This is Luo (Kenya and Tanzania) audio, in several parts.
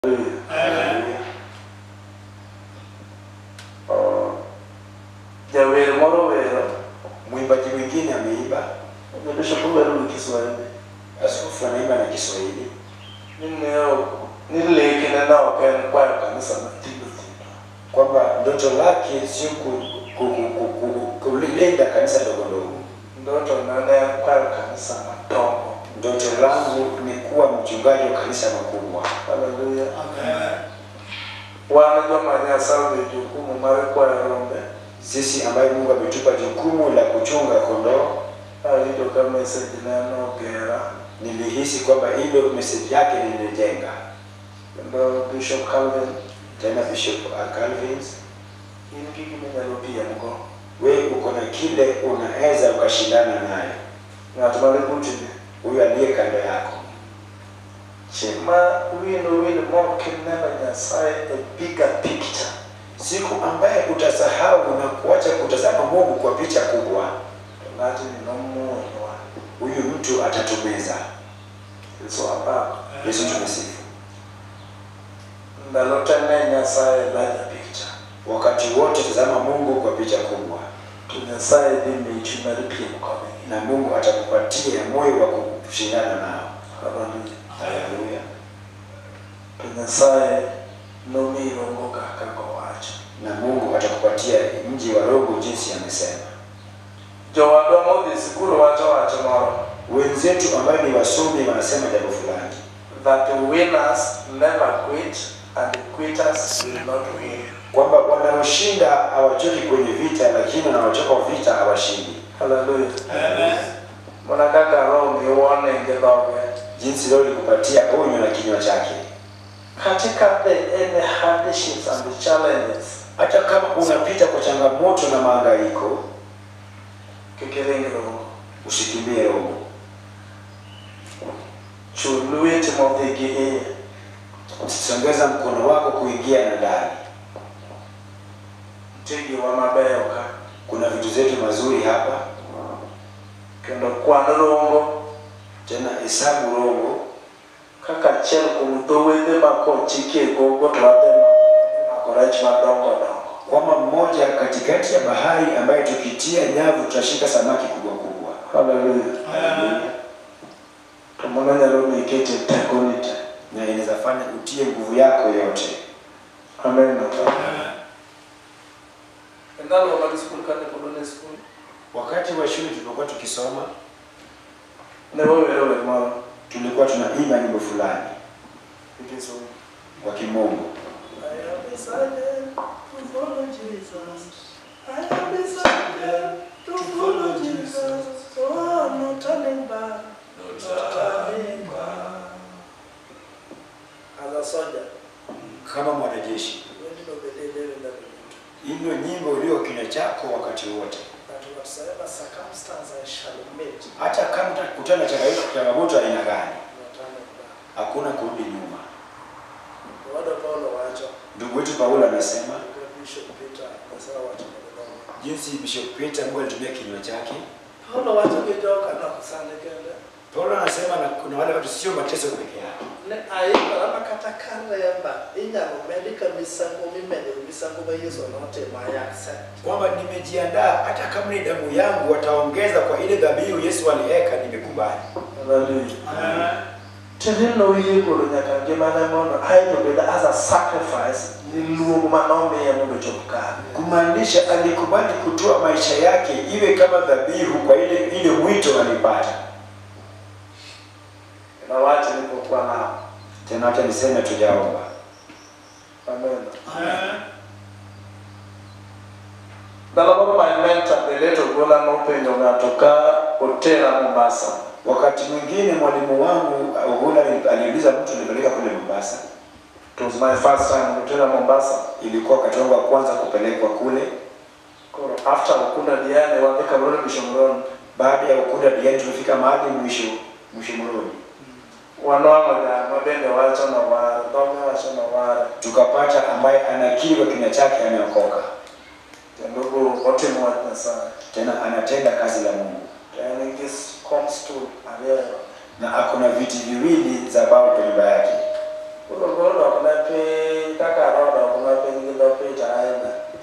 Haleluya. Jawer moro wero. Mwimbaji mwingine ameimba. Bishop wero gi Kiswahili. Askofu anaimba na Kiswahili. Ni lekne ne ok en kwayo kanisa matindo tindo. Kwamba ndoto lake sio kulinda kanisa ndogo ndogo. Ndoto ne en kwayo kanisa madongo. Ndoto langu ni kuwa mchungaji wa kanisa makubwa. Haleluya. Amen. Wan joma Nyasaye omiyo jukumu mar kwayo rombe. Sisi ambaye Mungu ametupa jukumu la kuchunga kondoo. Awinjo ka message ne nogera. Nilihisi kwamba hilo message yake lilijenga. Kendo Bishop Calvin, tena Bishop Calvin, in gi gima inyalo piemgo. We uko na kile unaweza ukashindana naye. Ng'at man buti, huyu aliye kando yako. Chieng' ma wino wil mok ineno Nyasaye e bigger picture. Siku ambaye utasahau na kuacha kutazama Mungu kwa picha kubwa, ng'atni nomuonywa. Huyu mtu atatumeza. Yesu apako. Yesu tumesifu. Ndalo te ne Nyasaye larger picture. Wakati wote tazama Mungu kwa picha kubwa. To Nyasaye dhi miyi chuny mar piem kodgi. Na Mungu atakupatia moyo wa kushindana nao. Haleluya. Haleluya. To Nyasaye nomiyi Rongo kaka owacho. Na Mungu atakupatia mji wa Rongo jinsi amesema. Jowadwa modhi sikul wacho wach moro. Wenzetu ambao ni wasomi wanasema jambo fulani. That winners never quit and quitters will not win. Kwamba wanaoshinda hawachoki kwenye vita, lakini wanaochoka vita hawashindi. Haleluya. Amen. Mana kaka Roho miwone gi dhoge. Jinsi Roho alikupatia onyo na kinywa chake. Katika the any hardships and the challenges. Hata kama unapita kwa changamoto na mahangaiko, kik iring Rongo. Usikimbie Rongo. Chul lweti modhi gi iye. Usisongeza mkono wako kuingia na ndani. Nitie giwa mabeyo ka. Kuna vitu zetu mazuri hapa. Kendo kwan Rongo. Tena hesabu Rongo. Kaka achiel kuom dho wedhe ma kochiki e gogo to wadhi mako rech madongo dongo. Kwamba mmoja katikati ya bahari ambaye tukitia nyavu tutashika samaki kubwa kubwa. Haleluya. Haleluya. To mano nyalo miyi ikete tekoni te. Na inaweza fanya utie nguvu yako yote. Amen. Ndalo mag skul kane pod wan e skul. Wakati wa shule tulipokuwa tukisoma, ne wawero wer moro. Tulikuwa tunaimba nyimbo fulani kwa Kimombo. I have decided to follow Jesus. I have decided to follow Jesus. Oh, I'm not turning back. Not turning back. As a soldier, kama mwanajeshi, hilo nyimbo ulio kinywa chako wakati wote. That whatsoever circumstance I shall meet, hata kama utakutana na changamoto aina gani, hakuna kurudi nyuma. Ndugu wetu Paulo anasema jinsi Bishop Peter Mungu alitumia kinywa chake. Paulo wacho gi joka nok sani kende. Paulo anasema na kuna wale watu sio mateso peke yake. Ne aikora ma kata ka remba inyalo medi ka misango mimedo misango ma Yesu notimo I accept. Kwamba nimejiandaa hata kama ni damu yangu wataongeza kwa ile dhabihu Yesu aliweka, nimekubali. Haleluya. Amen. Tinde noyie golo nyaka ngimane mondo aeto bed as a sacrifice ni luong manomiye mondo ochop kare. Kumaanisha alikubali kutoa maisha yake iwe kama dhabihu kwa ile mwito alipata. Na wacha nilipokuwa nao. Tena acha niseme tujaomba. Amen. Amen. Ndalo moro my mentor the late Ogola nopenjo ng'ato ka otera Mombasa. Wakati mwingine mwalimu wangu Ogola aliuliza mtu nilipeleka kule Mombasa. It was my first time kutera Mombasa. Ilikuwa wakati wangu wa kwanza kupelekwa kule. Koro after Ukunda Diani wadhi Kamaroni Mishomoroni. Baada ya Ukunda Diani tumefika mahali Mishomoroni. Wanwang'o jama bende wacho noware, dhoge wacho noware. Tukapata ambaye anakiri kwa kinywa chake ameokoka. Kendo otimo wach Nyasaye. Tena anatenda kazi la Mungu. En gi kom stool ariyo. Na akona viti viwili za bao kwa nyumba yake.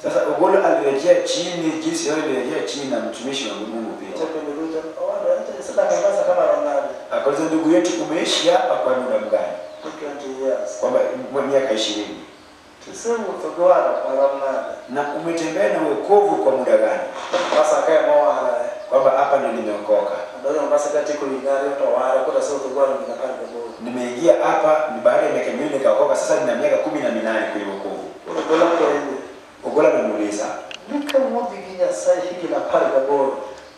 Sasa Ogolla alirejea chini jinsi yeye alirejea chini na mtumishi wa Mungu Peter. Akauliza, ndugu yetu umeishi hapa kwa muda gani? 20 years. Kwamba miaka 20. Na umetembea na wokovu kwa muda gani? Kwamba hapa ndio nimeokoka. Nimeingia hapa ni baada ya miaka miwili nikaokoka, sasa nina miaka 18 kwenye wokovu. Ogolla anamuuliza,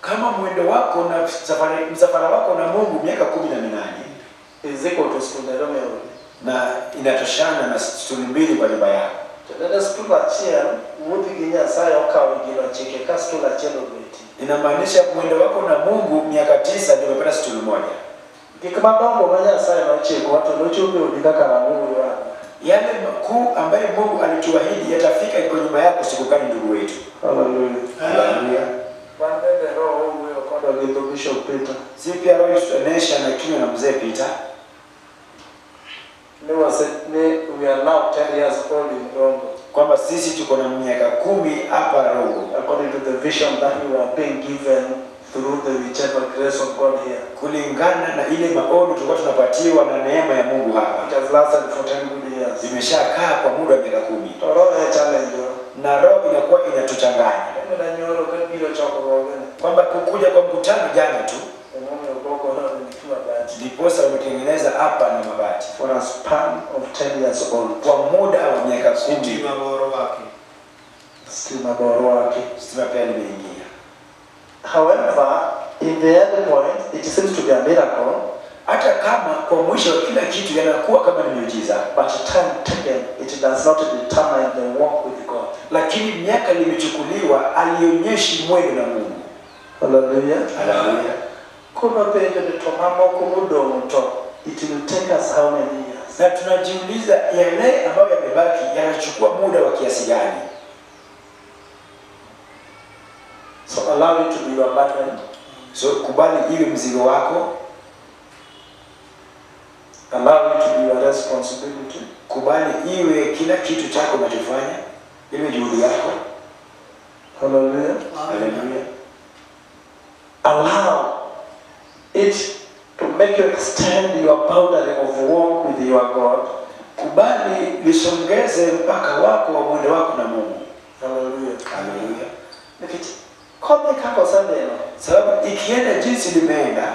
kama mwendo wako na msafara wako na Mungu miaka 18 na inatoshana na stuli 2 kwa nyumba yako. Inamaanisha mwendo wako na Mungu miaka 9 ndio umepata stuli 1. Yale makuu ambayo Mungu alituahidi yatafika kwa nyumba yako siku gani, ndugu wetu? Haleluya. Si pia roho tunaonesha na kinywa na mzee Peter. We are now 10 years old in Rongo. Kwamba sisi tuko na miaka 10 hapa Rongo. According to the vision that we were being given through the whichever grace of God here. Kulingana na ile maono tulikuwa tunapatiwa na neema ya Mungu hapa. It has lasted for 10 good years. Imeshakaa kwa muda wa miaka 10. Roho challenge. Na roho inakuwa inatuchanganya. Kwamba kukuja kwa mkutano jana tu ndiposa umetengeneza hapa na mabati. For a span of 10 years old. Kwa muda wa miaka 10. Stima boro wake. Stima pia limeingia. However, in the end point, it seems to be a miracle. Hata kama kwa mwisho kila kitu yanakuwa kama ni miujiza, but time taken, it does not determine the walk with God. Lakini miaka limechukuliwa alionyeshi mwendo na Mungu. Hallelujah. Hallelujah. Kuna penjo ni tomamo kumudonto. It will take us how many years? Na tunajiuliza yale ambayo yamebaki yanachukua muda wa kiasi gani? So allow it to be your burden. So kubali iwe mzigo wako. Allow it to be your responsibility. Kubali iwe kila kitu chako unachofanya, iwe juhudi yako. Hallelujah. Hallelujah. Allow it to make you extend your boundary of walk with your God. Kubali lisongeze mpaka wako wa mwendo wako na Mungu. Hallelujah. Hallelujah. Kome kako saneno. Sababu ikienda jinsi limeenda,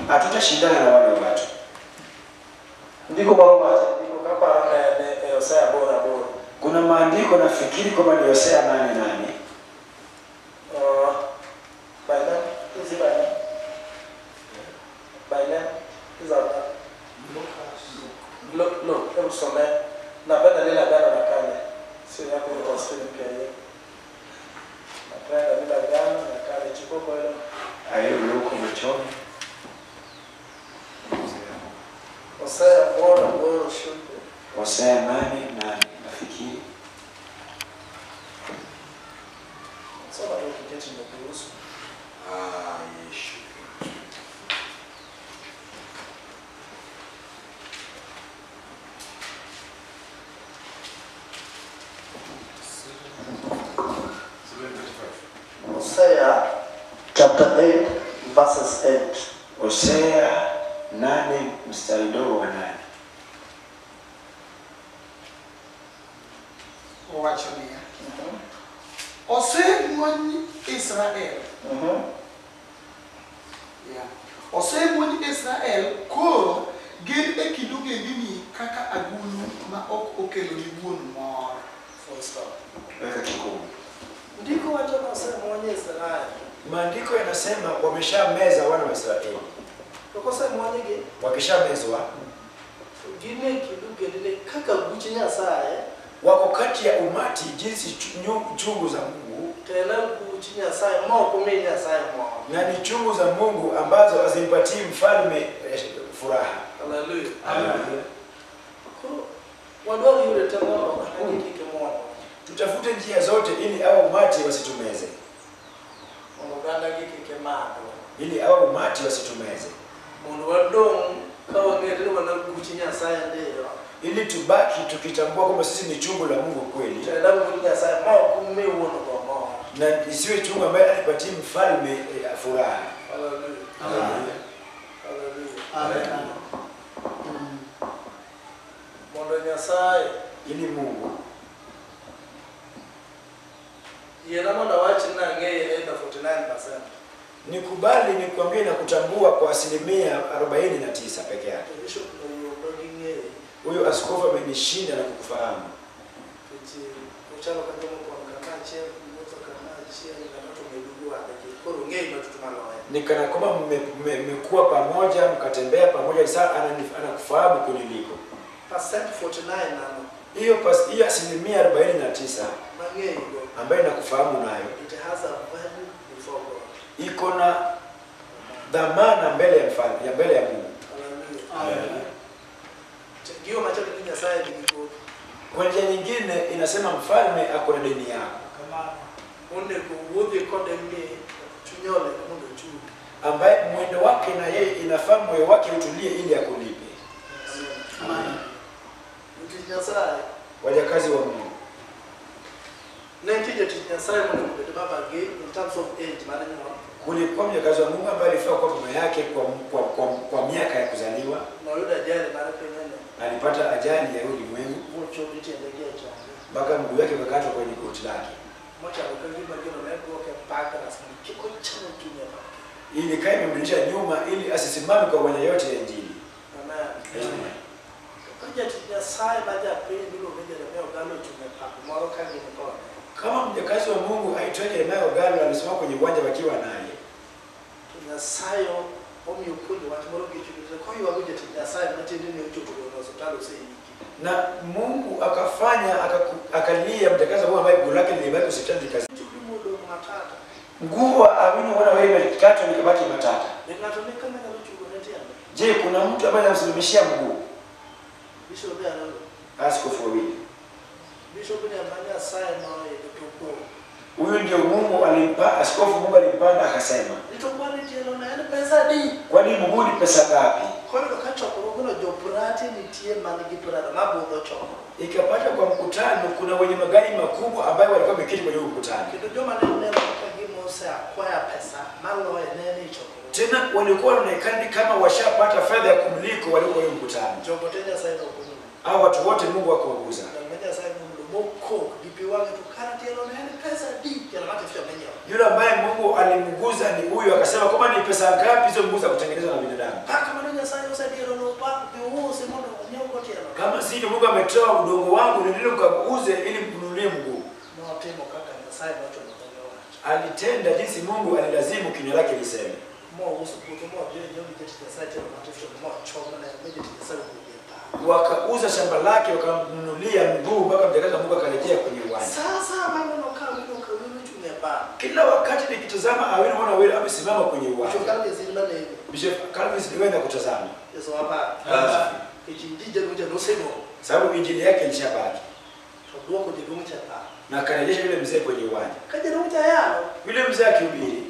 hatutashindana na wale watu. Ndiko baba ndiko kapa na Hosea bora bora. Kuna maandiko nafikiri kwamba ni Hosea 8:8. By then is it by then? By then is that look look hebu some napenda lile agano la kale. Sio yako tafsiri mpya hiyo. Napenda lile agano la kale chukua kwa hilo. Ayo yuko machoni. Hosea bora bora shuku. Hosea 8:8 nafikiri. Soma tu kiketi ndio kuhusu. Ah, Yesu. Hosea chapter 8 verses 8. Hosea 8 mstari ndogo wa 8. Owacho niya. Osemuony Israel. Yeah. Osemuony Israel koro gin e kind ogendini kaka agulu ma ok okelo ni wuon mor. Full stop. Weka kikomo. Ndiko wacho na osemuony Israel. Maandiko yanasema wameshameza wana wa Israeli. Osemuonygi wakishamezwa gin e kind ogendini kaka buch Nyasaye. Wako kati ya umati jinsi chungu za Mungu. Tena buch Nyasaye ma ok omi Nyasaye mor. Na ni chungu za Mungu ambazo hazimpatii mfalme furaha. Hallelujah. Hallelujah. Koro wadwaro yore te mondo kik gimuony. Tutafute njia zote ili hao umati wasitumeze. Mondo oganda gi kik madhwa. Ili hao umati wasitumeze. Mondo wadong' Ili tubaki tukitambua kwamba sisi ni chungu la Mungu kweli, na isiwe chungu ambaye alipatia mfalme furaha. Amen. Amen. Ili Mungu nikubali nikwambie na kutambua kwa 49% peke yake. Huyo askofu amenishinda na kukufahamu. Nikana kwamba mmekuwa pamoja, mkatembea pamoja, sasa anakufahamu kuniliko. Hiyo 49% ambayo nakufahamu nayo, it has a value before God. Iko na dhamana mbele ya mfalme, ya mbele ya Mungu. Amen. Kwa njia nyingine inasema mfalme ako na deni yako, ambaye mwendo wake na yeye inafaa moyo wake utulie ili akulipe. Amen. Wajakazi wa Mungu. Kulikuwa mjakazi wa Mungu ambaye alifaa kwa baba yake kwa miaka ya kuzaliwa. Alipata ajali ya ulimwengu mpaka mguu wake ukakatwa kwenye goti lake. Ili kae imemrudisha nyuma ili asisimame kwa uwanja yote ya Injili. Amen. Kama mjakazi wa Mungu aitwaye Jeremiah Ogalo alisimama kwenye uwanja wakiwa naye, na Mungu akafanya akalia mjakazi wa Mungu ambaye goli lake lilibaki hospitali likazi. Mguu wa Aminu wana wewe imekatwa nikabaki matata. Je, kuna mtu ambaye anamsimamishia mguu? Askofu wawili. Huyu ndio Mungu alimpa, askofu Mungu alimpanda akasema, kwani mguu ni pesa ngapi? Ikapata kwa mkutano kuna wenye magari makubwa ambayo walikuwa wameketi kwenye mkutano. Tena walikuwa wanaonekana kama washapata fedha ya kumliko walikuwa kwenye mkutano. Hao watu wote Mungu akawaguza. Yule ambaye Mungu alimguza ni huyu, akasema kama ni pesa ngapi hizo mguu za kutengenezwa na binadamu? Kama sivyo Mungu ametoa udongo wangu ndio ukauze ili mnunulie mguu. Alitenda jinsi Mungu alilazimu kinywa lake liseme. Wakauza shamba lake wakamnunulia mguu mpaka mjakazi wa Mungu akarejea kwenye uwanja. Kila wakati nikitazama Awino mwana wewe amesimama kwenye uwanja. Bishop Calvin niwenda kutazama. Sababu injili yake ilishabaki. Na akarejesha yule mzee kwenye uwanja. Yule mzee akihubiri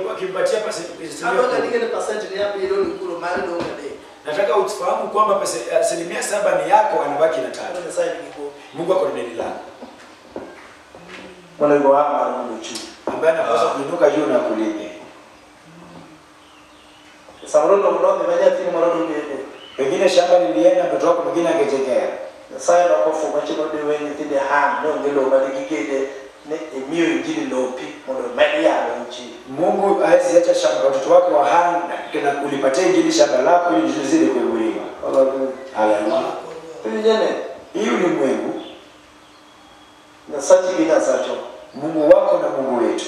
wakimpatia pesa. Nataka ufahamu kwamba 7% ni yako, anabaki na 3. Mungu ako na deni lako. Ambaye anapaswa kuinuka juu na kulipe. Pengine shamba lilienda, mtoto wako mwingine angechekea. Mungu hawezi acha shamba watoto wako wa hang na kulipatia injili shamba lako ili lizidi kuibuliwa. Haleluya. Hii ulimwengu Mungu wako na Mungu wetu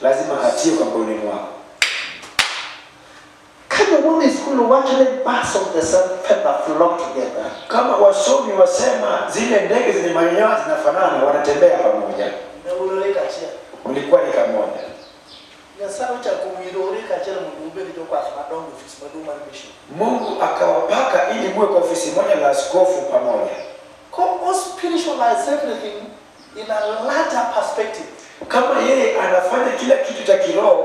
lazima atie kwa mkononi mwako. Kama wasomi wasema zile ndege zenye manyoya zinafanana, wanatembea pamoja. Mlikuwa ni kamoja. Mungu akawapaka ili muwe kwa ofisi moja la askofu pamoja. Spiritualize everything in a larger perspective. Kama yeye anafanya kila kitu cha kiroho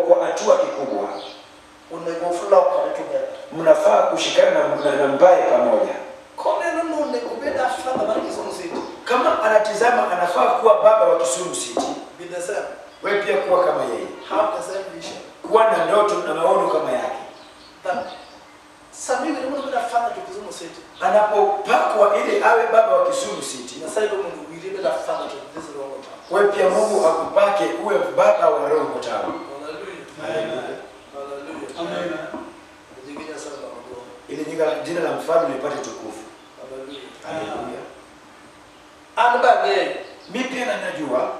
kwa hatua kikubwa. Onego flokore together. Mnafaa kushikana na mbaye pamoja. Koneno ni onego obed a father mar Kisumu City. Kama anatizama anafaa kuwa baba wa Kisumu City, Be the same. wewe pia kuwa kama yeye. Have the same vision. Kuwa na ndoto na maono kama yake. That Sami will be a father to Kisumu City. Anapopakwa ili awe baba wa Kisumu City, Nyasaye mondo owiri bed a father to this Rongo Town. wewe pia Mungu akupake uwe baba wa Rongo Town. Hallelujah. Hallelujah. Hallelujah. Amen. Nying Nyasaye mondo. Ili jina la mfalme lipate tukufu. Hallelujah. Hallelujah. An be ang'eyo Mimi pia najua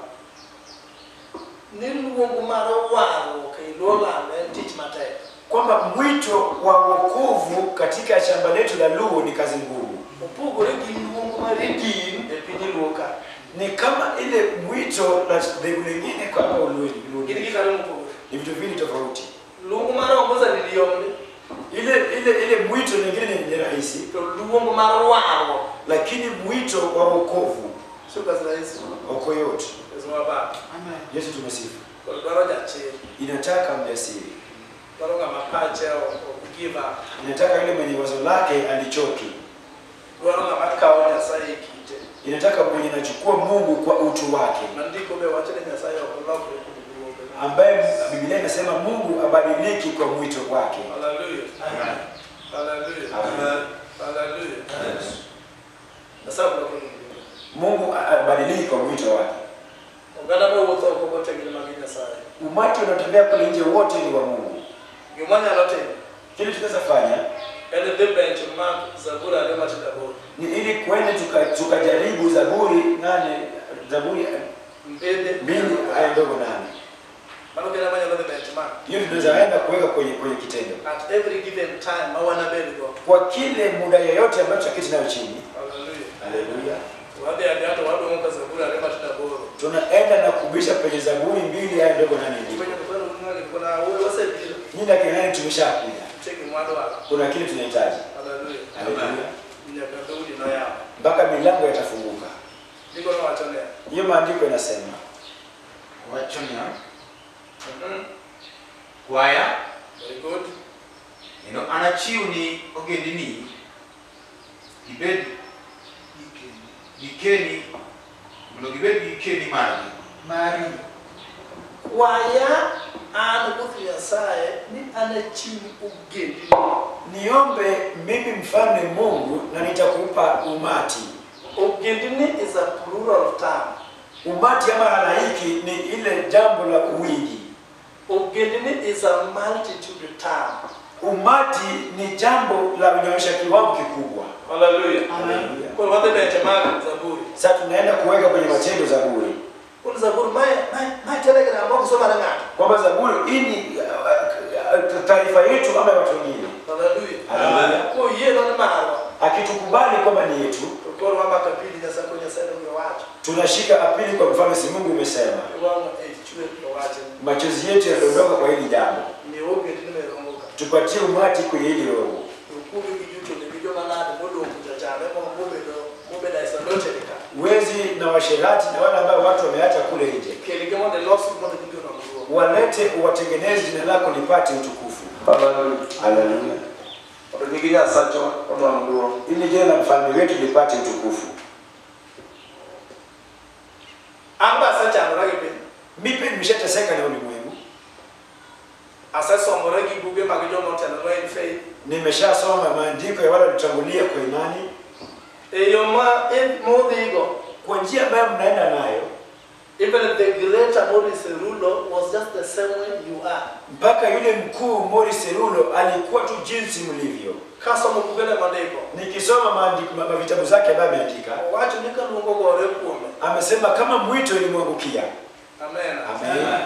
ni luongo mar warruok e Luo land en tich matek. kwamba mwito wa wokovu katika shamba letu la Luo ni kazi ngumu. Opogore gi luongo mar din e piny Luo ka. Ni kama ile mwito la dhehebu lingine kwa hapa Luo. Gin gik ariyo mopogore. Ni vitu viwili tofauti. Luongo mar ongoza ni yomde, Ile mwito nyingine ni rahisi, to luongo mar warruok lakini mwito wa wokovu sio kazi rahisi. oko yote. Yesu wababa. Amen. Yesu tumesifu. Koro dwaro jachir, Inataka mjasiri. dwaro ng'ama pache ok give up, Inataka yule mwenye wazo lake alichoki. dwaro ng'ama kawo Nyasaye e kite. Inataka mwenye anachukua Mungu kwa utu wake, Mandiko be wacho ni Nyasaye ok olokre kuom luonge. ambaye Biblia inasema Mungu abadiliki kwa mwito wake. Hallelujah. Hallelujah. Amen. Hallelujah. Nyasaye ok olokre kuom luonge. Mungu abadiliki kwa mwito wake. Oganda mawuotho oko go te gin mag Nyasaye. Umati unaotembea kule nje wote ni wa Mungu. Gima wanyalo timo Kile tunaweza fanya en dhi benchmark Zaburi ariyo matindo aboro. ni ili kwende tukajaribu Zaburi 8, Zaburi Mbili 2 aya ndogo 8. Mano kende manyalo dhi benchmark. Hiyo tunaweza enda kuweka kwenye kitendo. At every given time ma wanabedgo. Kwa kile muda yoyote ambacho kiti nayo chini. Hallelujah. Haleluya. Wadhi adhiya to wadwong'o ka Zaburi ariyo matindo aboro. Tunaenda na kubisha kwenye Zaburi 2 aya ndogo 8. Penjo to koro un ng'agi kona wasebiro. Nyinyi akina nani tumeshakuja. Nitie gima wadwaro. Kuna kile tunahitaji. Hallelujah. Haleluya. Nyaka dhoudi noyaw. Mpaka milango yatafunguka. Ndiko nowacho niya. Hiyo maandiko inasema Wacho niya, kwaya Very good. kendo anachiw ni ogendini gibed gikeni mondo gibed gikeni margi. Mari. Kwaya an ruoth Nyasaye ni anachiw ogendini. Niombe mimi mfalme Mungu na nitakupa umati. Ogendini is a plural term. Umati ama halaiki ni ile jambo la wingi. Ogendini is a multitude term. Umati ni jambo la kuonyesha kiwango kikubwa. Hallelujah. Haleluya. Koro wadhi benchmark Zaburi. Sasa tunaenda kuweka kwenye matendo Zaburi. Koro Zaburi mae telegram ok somo ne ng'ato. Kwamba Zaburi hii ni taarifa yetu ama ya watu wengine. Hallelujah. Haleluya. Koyie ni marwa. Akitukubali kwamba ni yetu, To koro wamako apili Nyasaye ko Nyasaye donge owacho. tunashika apili kwa mfalme si Mungu umesema. Wang'o e chwer to wacho. Machozi yetu yanadondoka kwa hili jambo. Mi ogendini me romo ka. Tupatie umati kwenye hili roho. To kubi gi jochode gi joma nade modong' kucha chande mobedo isolated ka. Wezi na washerati na wale ambao watu wameacha kule nje. Kelgi mondo ilos mondo gibiro ruoth. Walete uwatengeneze jina lako lipate utukufu. Hallelujah. Haleluya. Mondo nying Nyasachwa onwang' duong'. Ili jina la mfalme wetu lipate utukufu. An be asechandora gi piny. Mimi pia nimeshateseka na ulimwengu. Asesomora gi buge mag joma otelonwa in faith. Nimeshasoma maandiko ya wale waliotangulia kwa imani. E yo ma modhigo, Kwa njia ambayo mnaenda nayo, even the greater Morris Cerullo was just the same way you are. mpaka yule mkuu Morris Cerullo alikuwa tu jinsi mlivyo. Kasomo bugene mondiko, Nikisoma maandiko vitabu zake ambayo ameandika, owacho ni ka luong ogore kuome. amesema kama mwito ilimwangukia. Amen. Amen.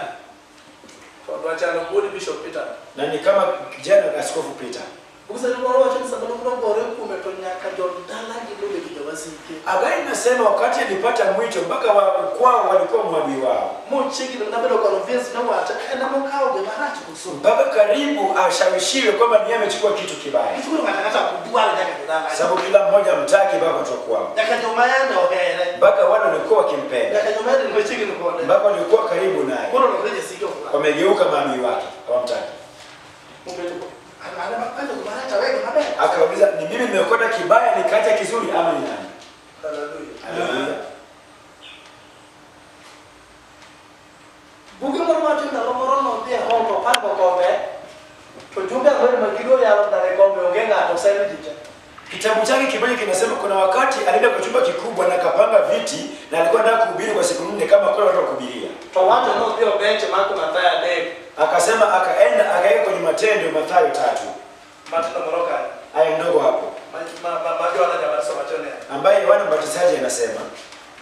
To dwachalo wuod Bishop Peter. Na ni kama kijana Askofu Peter. Buk Cerullo moro wacho ni sama luong nogore kuome to nyaka jodalagi nobedo jowasike. Agari nasema wakati alipata mwito mpaka wa kwao walikuwa mwadui wao. Mochiegni nabedo convinced nowacho en emokawo gima rach koso. Mpaka karibu ashawishiwe kwamba ni yeye amechukua kitu kibaya. Nikech koro ng'ato ang'ata ok dwar nyaka jodalagi. Sababu kila mmoja mtaki baba kutoka kwao. Nyaka joma yande ohere. Mpaka wale walikuwa wakimpenda. Nyaka joma yande ni machiegni kode. Mpaka walikuwa karibu naye. Koro olokre jasike ok dwar. Wamegeuka maadui wake, hawamtaki. Akauliza, ni mimi nimeokota kibaya nikaacha kizuri ama ni nani? Haleluya. Buge moro wacho ndalo moro nodhi e hall to opango kombe to jumbe ang'wen ma gidwa yalo ndare kombe onge ng'ato osemi ji te. Kitabu chake kimoja kinasema kuna wakati alienda kwa chumba kikubwa na akapanga viti na alikuwa anataka kuhubiri kwa siku 4 kama kuna watu wa kuhubiria. To wacho nodhi obench mar Mathayo 3. Akasema akaenda akaweka kwenye Matendo Mathayo 3. Matindo moro kanyo. Aya ndogo hapo. Ma Yohana Jabatiso wacho niya. Ambaye Yohana Mbatizaji anasema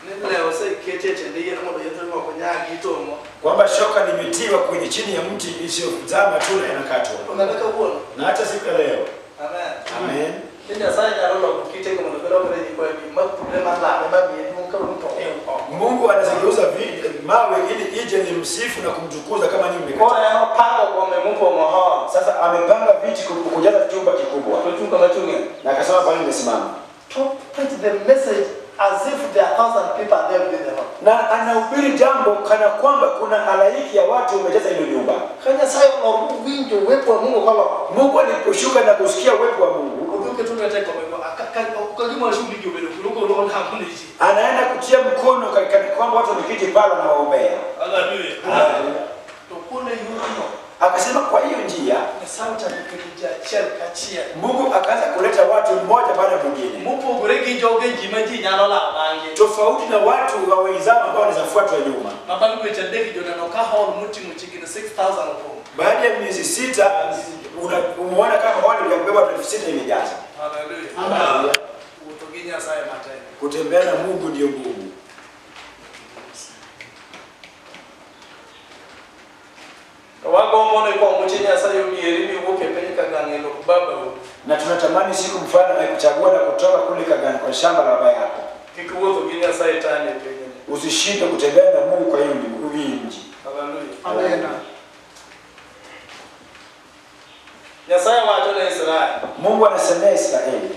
ni le osekete e tiende yien mondo yedhe moko nyagi tong'o. Kwamba shoka limetiwa kwenye chini ya mti isiyozaa matunda inakatwa. Nyaka kawuono. Na hata siku ya leo. Amen. Amen. Ni Nyasaye nyalo loko kitego mondo golokre nyikwayi mapudre mar lame mamiye duong' ka un to oko. Mungu anazigeuza mawe ili ije limsifu na kumtukuza kama nyinyi mmekataa. Koro en opango kombe mopong'o hall. Sasa amepanga viti kujaza chumba kikubwa. To chung kama chung'e. Na akasema pale nimesimama. To preach the message as if there are 1,000 people there within the hall. Na anahubiri jambo kana kwamba kuna halaiki ya watu wamejaza ile nyumba. Ka Nyasaye olor winjo uwepo wa Mungu kolor. Mungu aliposhuka na kusikia uwepo wa Mungu, Odhi oketo lwete e kombe go ka gima shughuli obedo kuro koro olamo ne ji. Anaenda kutia mkono kana kwamba watu wameketi pale na waombea. Haleluya. To kone yorno. Akasema kwa hiyo njia Nyasaye ochako keto ji achiel kachiel. Mungu akaanza kuleta watu mmoja baada ya mwingine. Mopogore gi joge ji ma ji nyalo lawo bang'e. Tofauti na watu wa wenzao ambao wanaweza fuatwa nyuma. Ma bang' dweche 3 joneno ka hall moting'o chiegni 6,000 opong'. Baada ya miezi 6 umeona kama hall ya kubeba watu 6,000 imejaza. Haleluya. Haleluya. Wuotho gi Nyasaye matek. Kutembea na Mungu ndio ngumu. To wagombo ni kuom muche Nyasaye oyieri miwuok e piny Kagang' e lop babau. Na tunatamani siku mfalme akuchagua na kutoka kule Kagang' kwa shamba la baba yako. Kik wuotho gi Nyasaye tani e pinyni. Usishindwe kutembea na Mungu kwa hiyo mji. Haleluya. Amen. Nyasaye wacho ne Israel. Mungu anasemea Israeli.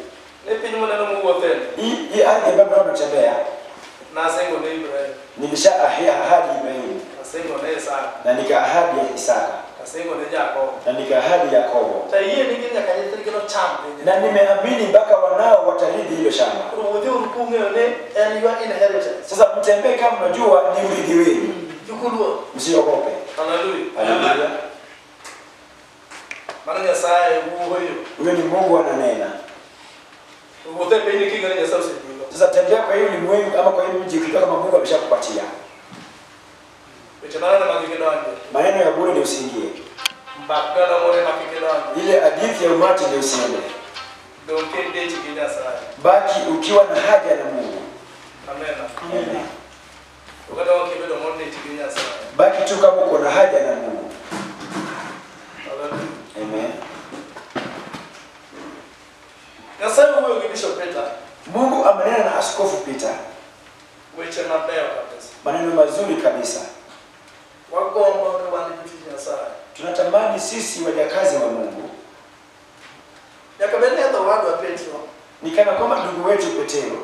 Ni piny muneno muwuotheni. Hii ardhi ambayo mnatembea. Nasingo ne Ibrahim. Nilisha ahadi Ibrahim. Asingo ne Isaka. Na nika ahadi ya Isaka. Asingo ne Yakobo. Na nika ahadi Yakobo. To yie ni gin nyaka nyithindgi nocham pinyni. Na nimeamini mpaka wanao watarithi hilo shamba. Koro wuotheuru kung'eyo ni en your inheritance. Sasa mtembee kama mnajua ni urithi wenu. Kik uluor. Msiogope. Haleluya. Haleluya. Mano Nyasaye wuoyo. Huyo ni Mungu ananena. Wuothe piny king'eyo ni Nyasaye osebiro. Sasa tembea kwa hiyo ulimwengu ama kwa hiyo mji ukijua kama Mungu ameshakupatia. Weche maneno mag kidonje. Maneno ya bure ni usiingie. Mbak galamore mag kidonje. Ile hadithi ya umati ni usiende. Dong kendech gi Nyasaye. Baki ukiwa na haja na Mungu. Amen. Amen. Kata ok ibedo modich gi Nyasaye. Baki tu kama uko na haja na Mungu. Haleluya. Amen. Nyasaye owuoyo gi Bishop Peter. Mungu amenena na Askofu Peter. Weche mabeyo kabisa. Maneno mazuri kabisa. Wagombo ni wan jotich Nyasaye. Tunatamani sisi wajakazi wa Mungu. Nyaka bed ni owadwa Petro. Ni kana kwamba ndugu wetu Petro.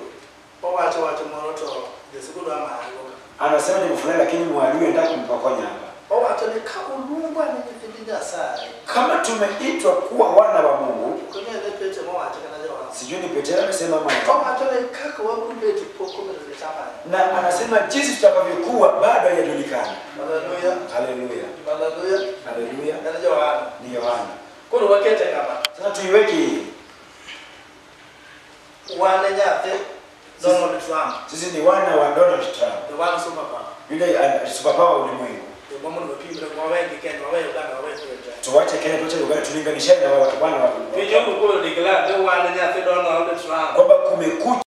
Owacho wacho moro to jasikul amago. Anasema ni mfulani lakini mwadui anataka kumpokonya hapa. Owacho ni ka oluongwa ni nyithind Nyasaye. Kama tumeitwa kuwa wana wa Mungu. Kwenye Petro mowacho kana Yohana. Sijui ni Petro amesema mama. Owacho ni kaka wabiro pok omedo chama. Na anasema jinsi tutakavyokuwa bado haijulikani. Haleluya. Haleluya. Haleluya. Haleluya. Na Yohana. Ni Yohana. Koro wakete kama. Sasa tuiweke hii. Wane nyathi Donald Trump. Sisi ni wana wa Donald Trump. The one superpower. Yule superpower ulimwengu. Tuwache Kenya, tuwache Uganda, tulinganishane na watu wana wa. Kwamba kumekucha.